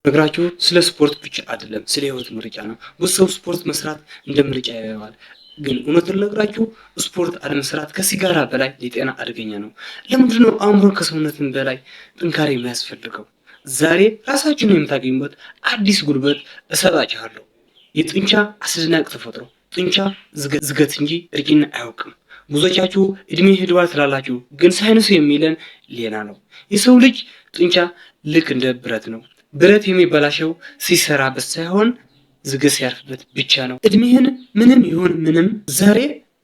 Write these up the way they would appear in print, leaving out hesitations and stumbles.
ነግራችሁ ስለ ስፖርት ብቻ አይደለም፣ ስለ ህይወት ምርጫ ነው። ብዙ ሰው ስፖርት መስራት እንደ ምርጫ ያየዋል። ግን እውነቱን ልነግራችሁ ስፖርት አለመስራት ከሲጋራ በላይ ለጤና አደገኛ ነው። ለምንድን ነው አእምሮ ከሰውነትን በላይ ጥንካሬ የሚያስፈልገው? ዛሬ ራሳችሁን የምታገኙበት አዲስ ጉልበት እሰጣችኋለሁ። የጡንቻ አስደናቂ ተፈጥሮ። ጡንቻ ዝገት እንጂ እርጅና አያውቅም። ብዙዎቻችሁ እድሜ ሄደዋል ትላላችሁ፣ ግን ሳይንሱ የሚለን ሌላ ነው። የሰው ልጅ ጡንቻ ልክ እንደ ብረት ነው። ብረት የሚበላሸው ሲሰራበት ሳይሆን ዝገት ሲያርፍበት ብቻ ነው። እድሜህን ምንም ይሁን ምንም ዛሬ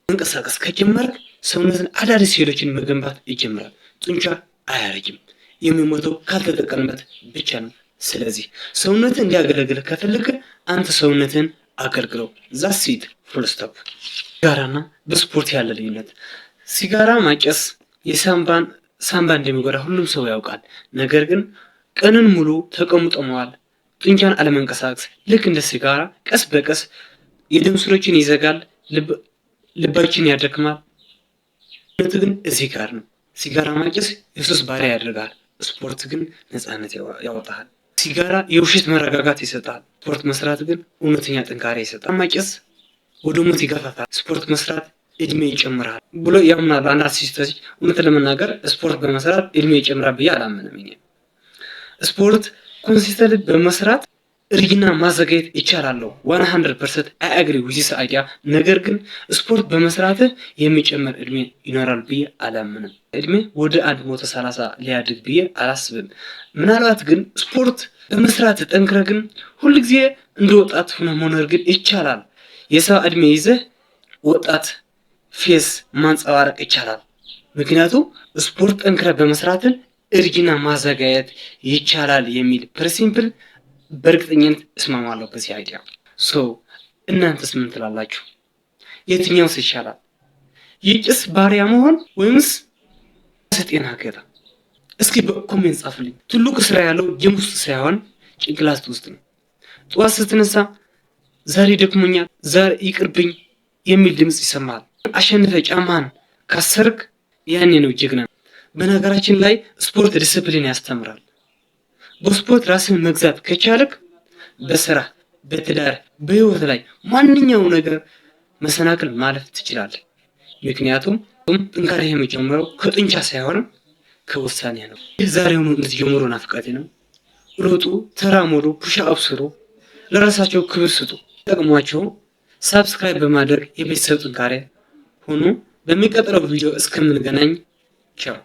መንቀሳቀስ ከጀመርክ ሰውነትን አዳዲስ ሴሎችን መገንባት ይጀምራል። ጡንቻ አያረጅም፣ የሚሞተው ካልተጠቀምበት ብቻ ነው። ስለዚህ ሰውነትን እንዲያገለግል ከፈለግህ አንተ ሰውነትን አገልግለው። That's it, full stop። ሲጋራና በስፖርት ያለ ልዩነት። ሲጋራ ማጨስ የሳምባን ሳምባ እንደሚጎዳ ሁሉም ሰው ያውቃል። ነገር ግን ቀንን ሙሉ ተቀምጦ መዋል፣ ጡንቻን አለመንቀሳቀስ ልክ እንደ ሲጋራ ቀስ በቀስ የደም ስሮችን ይዘጋል፣ ልባችን ያደክማል። እውነቱ ግን እዚህ ጋር ነው። ሲጋራ ማጨስ የሱስ ባሪያ ያደርጋል። ስፖርት ግን ነፃነት ያወጣሃል። ሲጋራ የውሸት መረጋጋት ይሰጣል። ስፖርት መስራት ግን እውነተኛ ጥንካሬ ይሰጣል። ማጨስ ወደ ሞት ይገፋፋል። ስፖርት መስራት እድሜ ይጨምራል ብሎ ያምናሉ አንዳንድ ሲስተች። እውነት ለመናገር ስፖርት በመስራት እድሜ ይጨምራል ብዬ አላምንም። እኔ ስፖርት consistent በመስራት እርጅና ማዘግየት ይቻላል። 100% I agree with this idea። ነገር ግን ስፖርት በመስራትህ የሚጨምር እድሜ ይኖራል ብዬ አላምንም። እድሜ ወደ 130 ሊያድግ ብዬ አላስብም። ምናልባት ግን ስፖርት በመስራት ጠንክረህ ግን ሁልጊዜ እንደ ወጣት ሆነህ መኖር ግን ይቻላል። የ70 እድሜ ይዘህ ወጣት face ማንጸባረቅ ይቻላል። ምክንያቱም ስፖርት ጠንክረህ በመስራትን እርጅና ማዘግየት ይቻላል የሚል principle በእርግጠኝነት እስማማለሁ በዚህ idea። So እናንተስ ምን ትላላችሁ? የትኛውስ ይሻላል? የጭስ ባሪያ መሆን ወይምስ ጤና ገታ? እስኪ በ comment ጻፉልኝ። ትልቁ ስራ ያለው ጅም ውስጥ ሳይሆን ጭንቅላት ውስጥ ነው። ጠዋት ስትነሳ ዛሬ ደክሞኛል፣ ዛሬ ይቅርብኝ የሚል ድምፅ ይሰማል። አሸንፈህ ጫማህን ካሰርክ ያኔ ነው ጀግና። በነገራችን ላይ ስፖርት ዲስፕሊን ያስተምራል። በስፖርት ራስን መግዛት ከቻልክ በስራ፣ በትዳር፣ በህይወት ላይ ማንኛውም ነገር መሰናክል ማለፍ ትችላለህ። ምክንያቱም ጥንካሬ የሚጀምረው ከጡንቻ ሳይሆን ከውሳኔ ነው። ይህ ዛሬውኑ እንድትጀምሩ ናፍቆቴ ነው። ሩጡ፣ ተራመዱ፣ push up ስሩ፣ ለራሳቸው ክብር ስጡ። ጠቅሟቸው subscribe በማድረግ የቤተሰብ ጥንካሬ ሁኑ። በሚቀጥለው ቪዲዮ እስከምንገናኝ ቻው።